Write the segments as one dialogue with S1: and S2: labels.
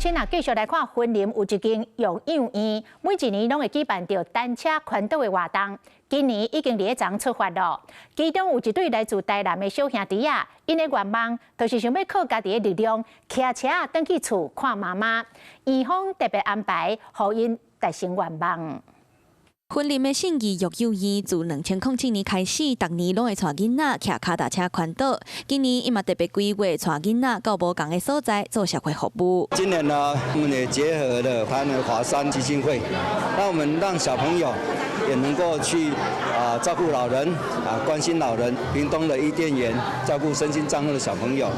S1: 親啊，繼續來看雲林有一間育養院，每一年攏會舉辦著單車環島的活動。今年已經佇咧昨出發囉。其中有一對來自台南的小兄弟仔，𪜶的願望就是想欲靠家己的力量，騎車轉去厝看媽媽。院方特別安排，予𪜶達成願望。
S2: 雲林的信義育幼院自2007年開始，逐年攏會帶囡仔騎跤踏車環島。今年伊嘛特別規劃帶囡仔到無仝的所在做社會服務。
S3: 今年呢，我們也結合了台灣華山基金會，讓我們讓小朋友也能夠去啊照顧老人啊，關心老人。屏東的伊甸園照顧身心障礙的小朋友，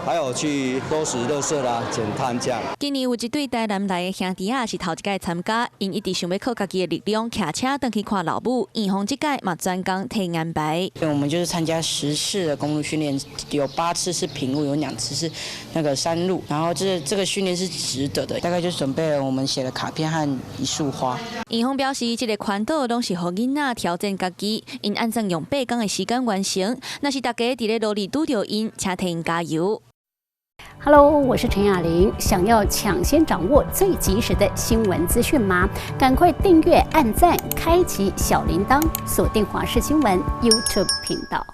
S3: 還有去收拾垃圾啦、減碳這樣。
S2: 今年有一對台南來的兄弟仔是頭一擺參加，𪜶一直想欲靠家己的力量騎車轉去看老母，院方這屆嘛專工替𪜶安排。
S4: 我們就是參加10次的公路訓練，有8次是平路，有2次是那個山路。然後這個訓練是值得的，大概就準備了我們寫的卡片和一束花。
S2: 院方表示，這個環島攏是予囡仔挑戰家己，𪜶按算用8工的時間完成。若是大家佇咧路裡拄著𪜶，請替𪜶加油。
S5: Hello，我是陳雅玲。想要搶先掌握最及時的新聞資訊嗎？趕快訂閱、按讚、開啟小鈴鐺，鎖定華視新聞 YouTube 頻道。